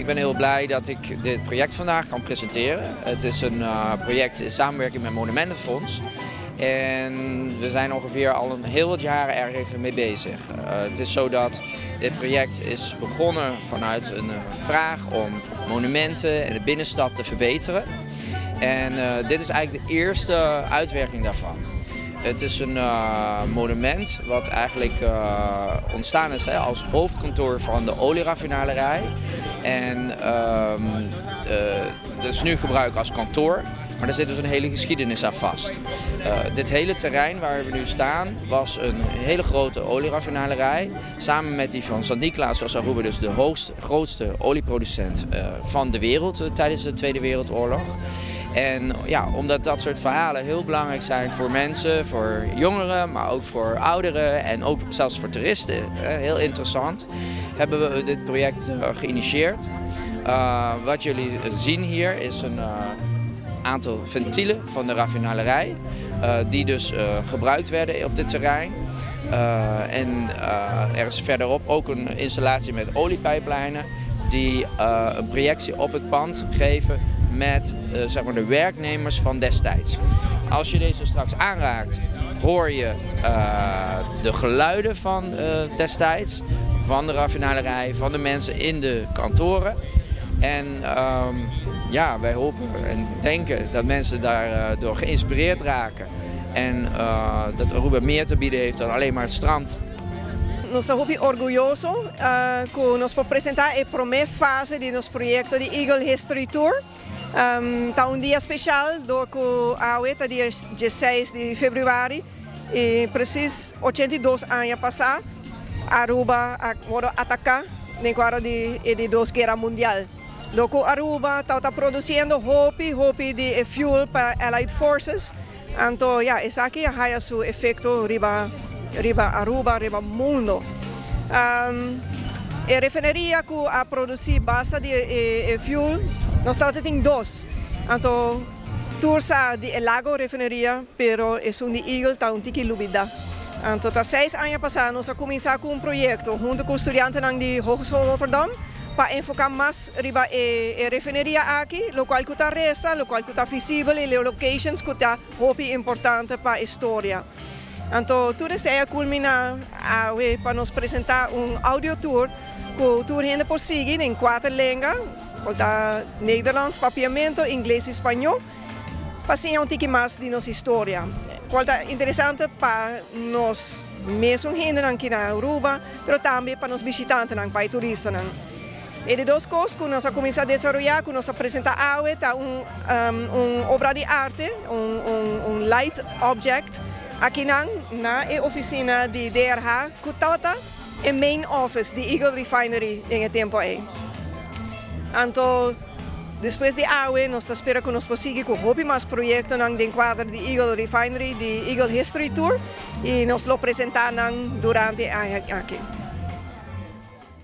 Ik ben heel blij dat ik dit project vandaag kan presenteren. Het is een project in samenwerking met Monumentenfonds. En we zijn ongeveer al een heel wat jaren erg mee bezig. Het is zo dat dit project is begonnen vanuit een vraag om monumenten en de binnenstad te verbeteren. En dit is eigenlijk de eerste uitwerking daarvan. Het is een monument wat eigenlijk ontstaan is, hè, als hoofdkantoor van de olieraffinaderij. En dat is nu gebruikt als kantoor, maar daar zit dus een hele geschiedenis aan vast. Dit hele terrein waar we nu staan was een hele grote olieraffinaderij. Samen met die van San Niklaas was Aruba dus de grootste olieproducent van de wereld tijdens de Tweede Wereldoorlog. En ja, omdat dat soort verhalen heel belangrijk zijn voor mensen, voor jongeren, maar ook voor ouderen en ook zelfs voor toeristen, heel interessant, hebben we dit project geïnitieerd. Wat jullie zien hier is een aantal ventielen van de raffinaderij, die dus gebruikt werden op dit terrein. En er is verderop ook een installatie met oliepijplijnen die een projectie op het pand geven met zeg maar de werknemers van destijds. Als je deze straks aanraakt, hoor je de geluiden van destijds, van de raffinaderij, van de mensen in de kantoren. En ja, wij hopen en denken dat mensen daardoor geïnspireerd raken. En dat Aruba meer te bieden heeft dan alleen maar het strand. Nos ta hopi orguyoso cu nos por presenta e prome fase di nos proyecto di Eagle History Tour. Ta un dia special, door cu awe ta dia 16 di februari y precies 82 aña pasa Aruba a wordo ataca den cuadro di Dos Guera Mundial. Door cu Aruba ta produciendo hopi, hopi di fuel pa Allied Forces. Anto, ja, esaki a haya su efecto riba Aruba, riba mundo. E refineria cu a produci basta di fuel, nos tin dos. Anto, tur sa di Lago refineria, pero esun di Eagle ta un tiki lubida. Anto, ta 6 aña pasa, nos a cuminsa cu un proyecto hunto cu studiantenan di Hogeschool Rotterdam pa enfoca mas riba e refineria aki, locual cu ta resta, locual cu ta visibel y locations cu ta hopi importante pa historia. Anto, tur esey a culmina pa nos presenta un audio tour cu tur hende por sigui den cuater lenga, ta Nederlands, Papiamento, Ingles y Spaño, pa siña un tiki mas di nos historia. Cual ta interesante pa nos mes hende aki na Aruba, pero tambe pa nos bishitantenan, pa turistanan. E di dos cos cu nos a cuminsa desaroya, cu nos a presenta awe, ta un obra di arte, un light object, aki na e oficina di DRH, cu ta e main office di Eagle Refinery den e tempo ey. Anto, despues di awe, nos ta spera cu nos por sigui cu hopi mas proyecto den cuadro di Eagle Refinery, di Eagle History Tour, y nos lo presenta durante e aña aki.